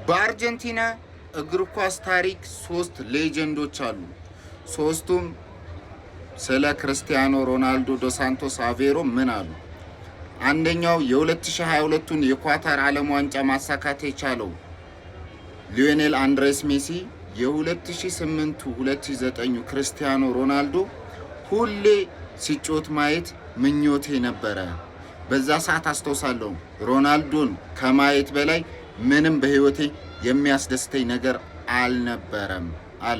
በአርጀንቲና እግር ኳስ ታሪክ ሶስት legend ኦች አሉ። ሶስቱም ስለ ክርስቲያኖ ሮናልዶ ዶሳንቶስ አቬሮ ምን አሉ? አንደኛው የ2022ቱን የኳታር ዓለም ዋንጫ ማሳካት የቻለው ሊዮኔል አንድሬስ ሜሲ፣ የ2008ቱ 2009 ክርስቲያኖ ሮናልዶ ሁሌ ሲጫወት ማየት ምኞቴ ነበረ። በዛ ሰዓት አስታውሳለሁ፣ ሮናልዶን ከማየት በላይ ምንም በህይወቴ የሚያስደስተኝ ነገር አልነበረም አለ።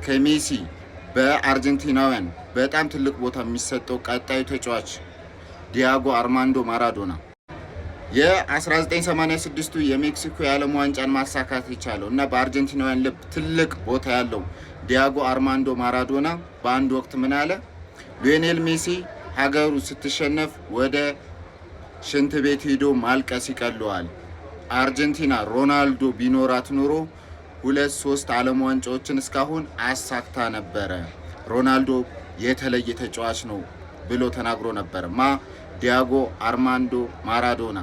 ከሜሲ በአርጀንቲናውያን በጣም ትልቅ ቦታ የሚሰጠው ቀጣዩ ተጫዋች ዲያጎ አርማንዶ ማራዶና፣ የ1986ቱ የሜክሲኮ የዓለም ዋንጫን ማሳካት የቻለው እና በአርጀንቲናውያን ልብ ትልቅ ቦታ ያለው ዲያጎ አርማንዶ ማራዶና በአንድ ወቅት ምን አለ? ሊዮኔል ሜሲ ሀገሩ ስትሸነፍ ወደ ሽንት ቤት ሄዶ ማልቀስ ይቀለዋል። አርጀንቲና ሮናልዶ ቢኖራት ኖሮ ሁለት ሶስት ዓለም ዋንጫዎችን እስካሁን አሳክታ ነበረ። ሮናልዶ የተለየ ተጫዋች ነው ብሎ ተናግሮ ነበር። ዲያጎ አርማንዶ ማራዶና።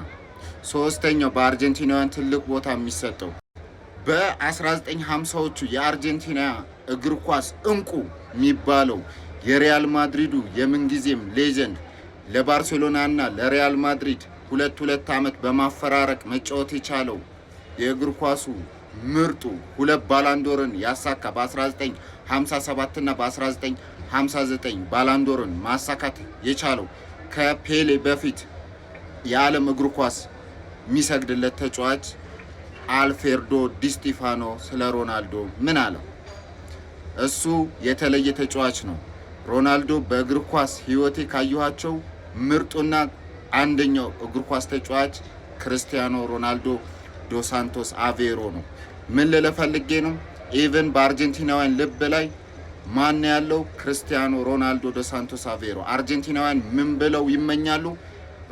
ሶስተኛው በአርጀንቲናውያን ትልቅ ቦታ የሚሰጠው፣ በ1950ዎቹ የአርጀንቲና እግር ኳስ እንቁ የሚባለው፣ የሪያል ማድሪዱ የምንጊዜም legend፣ ለባርሴሎና እና ለሪያል ማድሪድ ሁለት ሁለት ዓመት በማፈራረቅ መጫወት የቻለው፣ የእግር ኳሱ ምርጡ፣ ሁለት ባላንዶርን ያሳካ፣ በ1957 እና በ1959 ባላንዶርን ማሳካት የቻለው፣ ከፔሌ በፊት የዓለም እግር ኳስ የሚሰግድለት ተጫዋች አልፍሬዶ ዲስቲፋኖ ስለ ሮናልዶ ምን አለው? እሱ የተለየ ተጫዋች ነው። ሮናልዶ በእግር ኳስ ሕይወቴ ካየኋቸው ምርጡና አንደኛው እግር ኳስ ተጫዋች ክርስቲያኖ ሮናልዶ ዶሳንቶስ አቬሮ ነው። ምን ልል ፈልጌ ነው? Even በአርጀንቲናውያን ልብ ላይ ማን ያለው? ክርስቲያኖ ሮናልዶ ዶሳንቶስ አቬሮ። አርጀንቲናውያን ምን ብለው ይመኛሉ?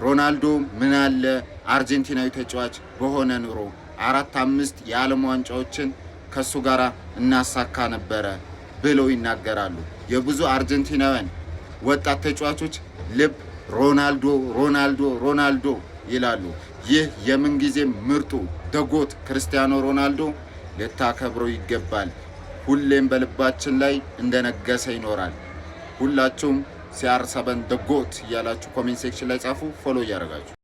ሮናልዶ ምን አለ አርጀንቲናዊ ተጫዋች በሆነ ኑሮ አራት አምስት የዓለም ዋንጫዎችን ከሱ ጋር እናሳካ ነበረ ብለው ይናገራሉ። የብዙ አርጀንቲናውያን ወጣት ተጫዋቾች ልብ ሮናልዶ፣ ሮናልዶ፣ ሮናልዶ ይላሉ። ይህ የምንጊዜም ምርጡ the GOAT ክርስቲያኖ ሮናልዶ ልታከብረው ይገባል። ሁሌም በልባችን ላይ እንደነገሰ ይኖራል። ሁላችሁም CR7 the GOAT እያላችሁ comment section ላይ ጻፉ። Follow እያደረጋችሁ።